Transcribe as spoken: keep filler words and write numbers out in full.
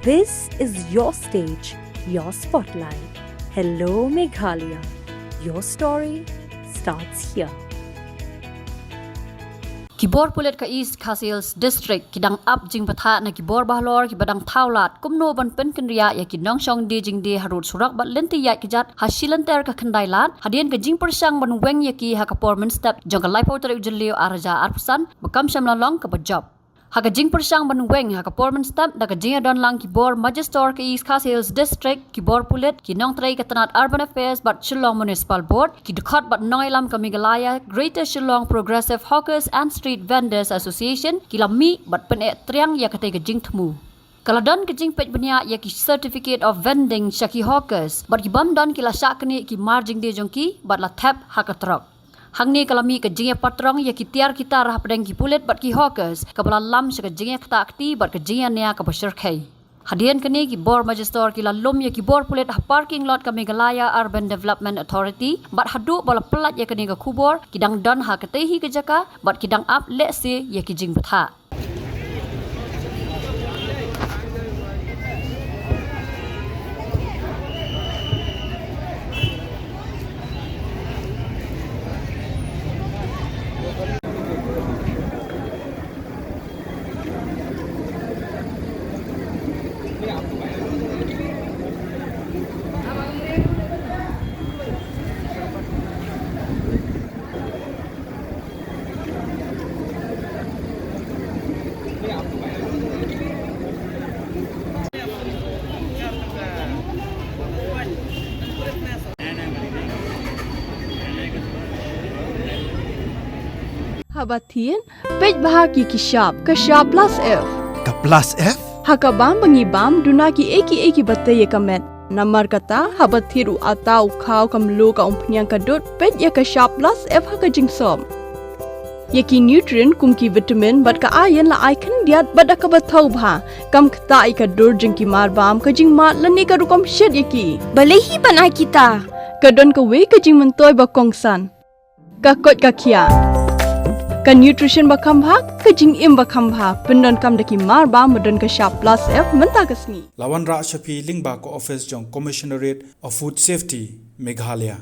This is your stage, your spotlight. Hello Meghalaya. Your story starts here. Ki bor pulit ka East Khasi Hills District ki dang ap jingbthah na ki bor bahalor kiba dang thaw lad kumno ban pynkynriah ïa ki nongshong die jingdie harud surok bad lynti ïaid kjat ha shi lynter ka khyndai lad hadien ka jingpyrshang ban weng ïa ki ha ka por mynstep jong ka laiphew tarik Jylliew ar hajar arphew san ba kam shym la long kaba jop. Ha ka jingpyrshang ban weng ha ka por mynstep da ka jingïadon lang ki bor Magistrate ka East Khasi Hills District, ki bor pulit, ki nongtrei ka tnat Urban Affairs bad Shillong Municipal Board, ki dkhot bad nongïalam ka Meghalaya Greater Shillong Progressive Hawkers and Street Vendors Association ki la mih bad pyneh triang ïa katei ka jingthmu. Ka la don ka jingpeit bniah ïa ki Certificate of Vending sha ki hawkers bad ki bym don ki la shah knieh ki mar jingdie jong ki bad la thep ha ka trok. Hangne ka la mih ka jingïapatrong ïa ki tiar ki tar hapdeng ki pulit bad ki hawkers kaba la lam sha ka jingïaktah kti bad ka jingïania kaba shyrkhei. Hadien kane ki bor Magistrate ki la lum ïa ki bor pulit ha parking lot ka Meghalaya Urban Development Authority bad haduh ba la pyllait ïa kane ka khubor ki dang don ha katei hi ka jaka bad ki dang ap lehse ïa ki jingbthah. Haba thied, peit bha ki ki shap, ka shap plus F. Ka plus F? Ha ka bam ba ngi bam, duna ki ei ki ei kiba tei ïa ka met. Namar kata, haba thied u atta, u khaw, ka mluh, ka umphniang, ka dud, peit ïa ka shap plus F ha ka jingsop. Ïa ki nutrient kum ki vitamin bad ka iron la ai khyndiat bad da kaba thaw bha. Kam ktah ïa ka dur jong ki mar bam, ka jingmad lane ka rukom shet ïa ki. Balei hi ban ai kita? Ka don kawei ka jingmyntoi ba kongsan. Ka koit ka khiah. Ka nutrition ba kham bha, ka jingim ba kham bha. Pyndonkam da ki mar bam ba don ka shap plus F mynta ka sngi. La wanrah sha phi lyngba ka office jong Commissionerate of Food Safety, Meghalaya.